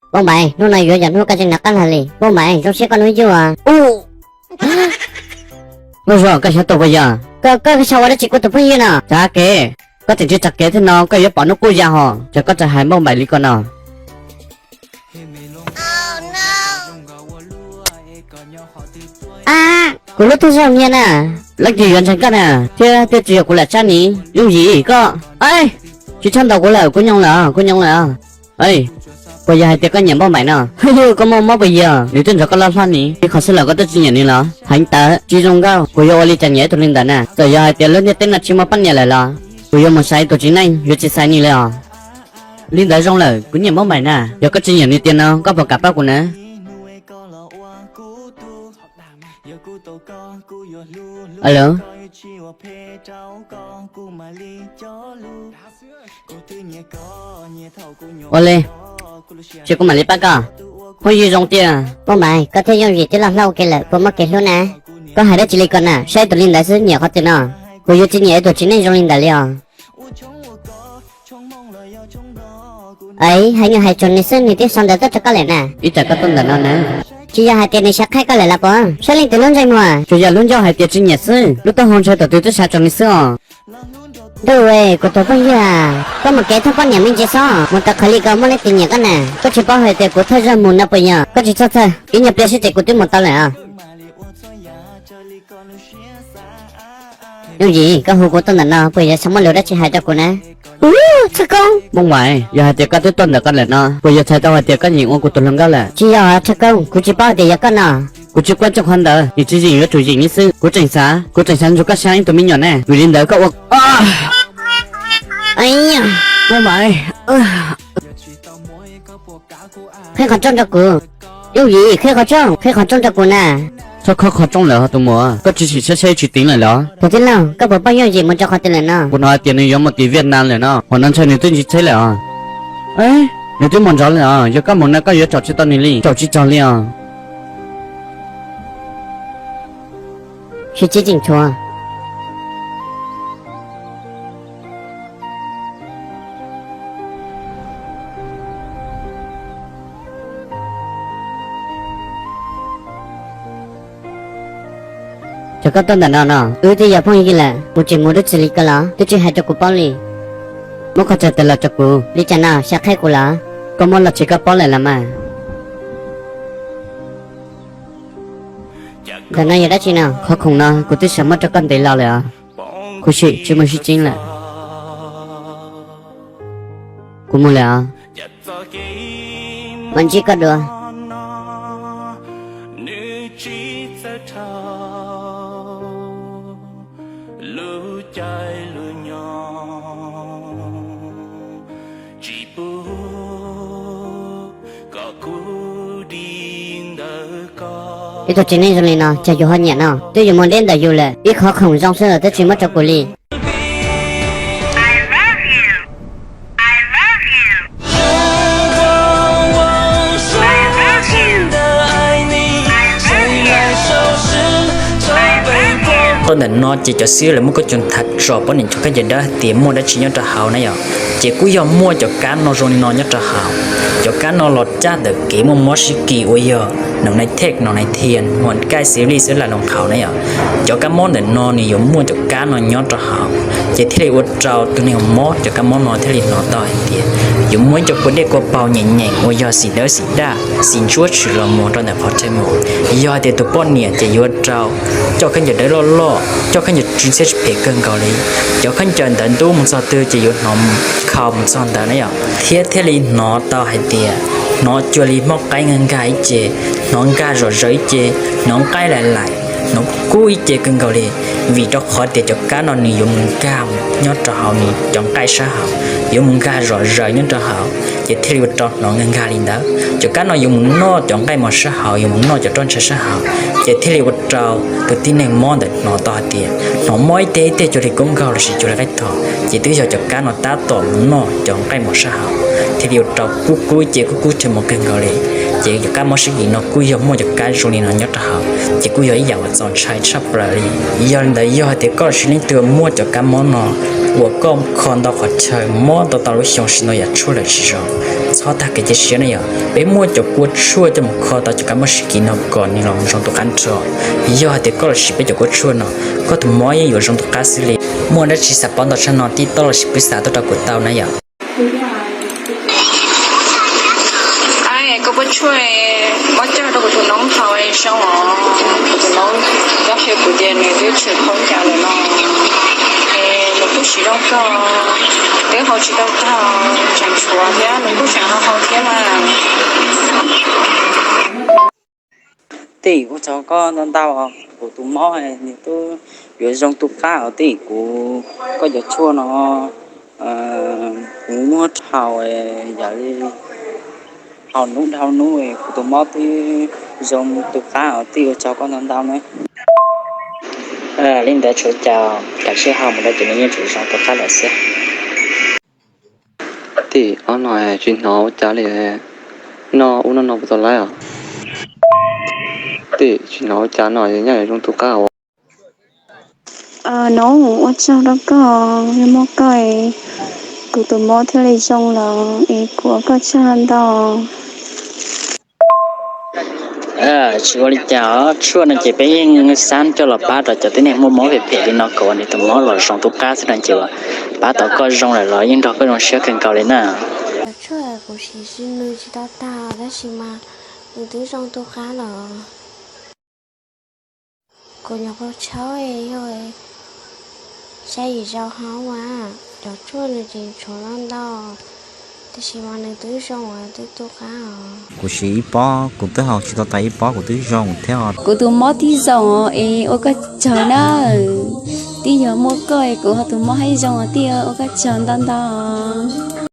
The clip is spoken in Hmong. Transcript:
Npauj Npais, hnub no yuav yog hnub koj tseem nov qab hlo li. Npauj Npais, zoo siab koj hnub yug os. Nkauj Zuag, koj xyov tuaj puas yog? Koj, koj xyov ua dab tsi kuv tus phooj ywg no? Txav kev, koj tseem tsis txav kev thiab no koj yuav pom hnub qub ya hos, ces koj tseem hais Npauj Npais li ko no. Ab, kuv lub tug zoo niag na. Leej twg yuav ntseeg koj na, thiab twb tsis yog kuv lam tsab ni. Yooj Yim koj, tsis txhob ntaus kuv lawm, kuv nyoos lawm, kuv nyoos lawm. Puas yog hais tias koj nyiam Npauj Npais no? Koj muaj mob puas yog? Nws twb nrog koj loj hlob ni, ib qhov xwb los koj twb tsis nyiam nws los? Heev tawv, tsis zoo nkauj, kuv yuav ua li cas nyiam ib tug li ntawd na? Txawm yog hais tias lub ntiaj teb no tsis muaj poj niam lawm los kuv yuav mus xaiv tus txiv neej, yuav tsis xaiv nws li os. Li ntawd zoo lawm, kuv nyiam Npauj Npais na, yog koj tsis nyiam nws tiag no koj puas kam pab kuv na? Alo, ua li, ces kuv mam li pab koj. Phooj ywg zoo tiag. Npauj Npais, koj thiab Yooj Yim twb loj hlob ua ke lawm puas muaj kev hlub na? Koj hais dab tsi li ko na, saib tus li ntawd xwb nyiam qhov twg no? Kuv yuav tsis nyiam ib tug txiv neej zoo li ntawd li os. Aib, hais nyuag hais tsuag nws xwb nws twb sau ntawv tuaj rau koj lawm na. Ib tsam koj tuaj ntawm no na. Tsis yog hais tias nws xyav qhaib koj lawm los puas? Saib leej twg lub ntsej muag. Tsuas yog lub ncauj hais tias tsis nyiam xwb, lub taub hau ntshai thaum twg twb xyav tsuag nws xwb os. Ntuj, kuv tus phooj ywg, koj mus kev thoob poj niam me ntsis xwb, mus tau qhov li ko muaj leej twg nyiam koj na? Koj tsis paub hais tias kuv thawj zaug mus no puas yog? Koj tsis txhob txhawj, ib nyuag pliag xwb ces kuv twb mus tau lawm os. Yooj Yim, koj hu kuv tuaj ntawm no puas yog xav muaj lus dab tsi hais rau kuv na? Ub, Txhawj Koob. Npauj Npais, yog hais tias koj twb tuaj ntawm koj lawm no puas yog txhais tau hais tias koj nyiam ua kuv tus hluas nkauj lawm? Tsis yog Txhawj Koob, kuv tsis paub hais tias yog koj no. Kuv tsis quaj txog qhov ntawd, nws tsis yeem yuav tsum yeem li xwb. Kuv tseem xav, kuv tseem xav ntsug koj sab ib tug me nyuam ne. Vim li ntawd koj ua Npauj Npais, qhib qhov rooj rau kuv. Yooj Yim, qhib qhov rooj, qhib qhov rooj rau kuv na. Txhob khob qhov rooj lawm hos tus muam, koj tsis sim saib saib tsis teev lawm los? Tus tij laug, koj puas paub Yooj Yim mus rau qhov twg lawm no? Kuv hnov hais tias nws yuav mus tim Viaj Nam lawm no, hos no ntshai nws twb ntsib tsheb lawm os. Nws twb mus nrov lawm os, yog koj mus no koj yuav caum tsis tau nws li, caum tsis txog li os. Sim tsis tseem tshuav. Ces koj tuaj ntawm no no, wb twb yog phooj ywg lawm, mus tseem mus dab tsi li ko los twb tsis hais rau kuv paub li. Muab qhov txhais tes los rau kuv. Li cas no, xyav qhaib kuv los? Koj muab los tsis koj paub lawm los mas. Ntawm no yog dab tsi no? Qhov khoom no kuv twb xav muab rau koj ntev los lawm os. Khuv xim tsis muaj sib ceeb lawm. Kuv mus lawm os. Mam ntsib koj dua. Ib tug txiv neej zoo li no cas yus ho nyiam no? Twb yus mus deb ntawm yus lawm, ib qhov khoom zoo xwb los twb tsis muab rau kuv li. Tuaj ntawm no ces cov xib hwb lawv muab koj tso nthav tso poj niam cov khaub ncaws dawb hais tias muaj dab tsi nyob rau hauv na yom. Ces kuj yog muaj cov kab no zoo li no nyob rau hauv. Cov kab no los caj ntawm kev muaj mob sib kis uas yog nonai thej nonai thias, muaj nkaij xib lij xwb lam loo qhaus na yom. Cov kab mob ntawm no nws yuav muaj cov kab no nyob rau hauv, ces thiaj li ua rau tus neeg mob cov kab mob no thiaj li hnov tau hais tias yuav muaj ib co kua dej kua paug nyeem nyeem uas yog xim dawb xim daj xim ntsuab tshwm los mus rau ntawm qhov chaw mus. Yog hais tias tus poj niam ces yuav rau coj khaub ncaws dawb loj loj, coj khaub ncaws tsw ntxhiab tsis phem kawg nkaus li. Cov khaub ncaws ntawd ntub mus txog twg ces yuav hnov khau mus txog ntawd na yom. Thiab thiaj li hnov tau hais tias hnov cuag li mob qaib nkag nkag ib ce, hnov nkag zom zaws ib ce, hnov nqaij laim laim, hnov kub ib ce kawg nkaus li. Vim rau qhov tias cov kab no nws yuav mus nkag nyob rau hauv nws cov nqaij sab hauv, yuav mus nkag zom zaws nyob rau hauv, ces thiaj li ua rau hnov nkag nkag li ntawd. Cov kab no yuav mus noj cov nqaij mos sab hauv, yuav mus noj cov roj ntsha sab hauv, ces thiaj li ua rau tus tib neeg mob ntawd hnov tau hais tias hnov mob ib teg ib teg cuag li kub nkaug lossis cuag li qaib thos, ces twb yog cov kab no tab tom mus noj cov nqaij mos sab hauv, thiaj li ua rau kub kub ib ce kub kub chaw mus kawg nkaus li. Ces cov kab mob sib kis no kuj yog muaj cov kab zoo li no nyob rau hauv, ces kuj yog ib yam uas txaus ntshai tshaj plaws li. Yog li ntawd yog hais tias koj lossis leej twg muaj cov kab mob no uas koj kho ntau qhov chaw mob ntau tau lub xyoo sim no yam tshuaj lawm tsis zoo, txhob Ho tag kev cia siab na yom, peb muaj cov kua tshuaj coj mus kho tau cov kab mob sib kis no kom nws los zoo tu qab nrho. Yog hais tias koj los siv peb cov kua tshuaj no, koj tus mob yeej yuav zoo tu qab xwb li. Muaj dab tsi xav paub ntau tshaj no tij toj los sis pwb xa tuaj rau kuv tau na yom. Koj kua tshuaj mob coj rau kuv tus noob haus zoo os. Kuv tus noob coj xyuas kuv tias nws twb tshwm khaub ncaws lawm no, es nws kuj siv zoo kawg, twb haus tsis tau kawg, tseem tshuav thiab nws kuj tseem haus thiab mas. Tij, ua tsaug koj ntau ntau, kuv tus mob nws twb yuav zoo tu qab os tij. Kuv, koj cov tshuaj no kuv muab haus, yam li haus hnub dhau hnub kuv tus mob twb zoo tu qab os tij, ua tsaug koj ntau ntau na. Li ntawd tshuav cas, kav tsij haus mus rau ces nws yeej tsum zoo tu qab lawm xwb. Tij, ob no tsis hnov ua cas li, noj ub noj no puas tau laib os? Tij, tsis hnov ua cas no nyob zoo tu qab os. Noob, ua tsaug rau koj, yog muaj koj kuv tus mob thiaj li zoo lawm es kuv ua koj tsaug ntau. Tsis ua li cas, tshuaj no ces peb yeej xav coj los pab rau cov tib neeg muaj mob phem phem li no kom uas nws tus mob los zoo tu qab xwb no ces uas pab tau koj zoo lawm los yeej nrog koj zoo siab kawg nkaus li na. Cov tshuaj kuv siv nws tsis tau tag tab sis mas nws twb zoo tu qab lawm. Kuv nyuam qhuav tshawb yog xya yim zaus hauv mas cov tshuaj nws tseem tshuav ntau ntau, tab sis mas nws twb zoo twb tu qab os. Kuv siv ib pob kuv twb haus tsis tau tas ib pob kuv twb zoo thiab. Kuv tus mob twb zoo es ua koj tsaug na. Twb yog muaj koj kuv ho tus mob thiaj zoo os tij, ua koj tsaug ntau ntau.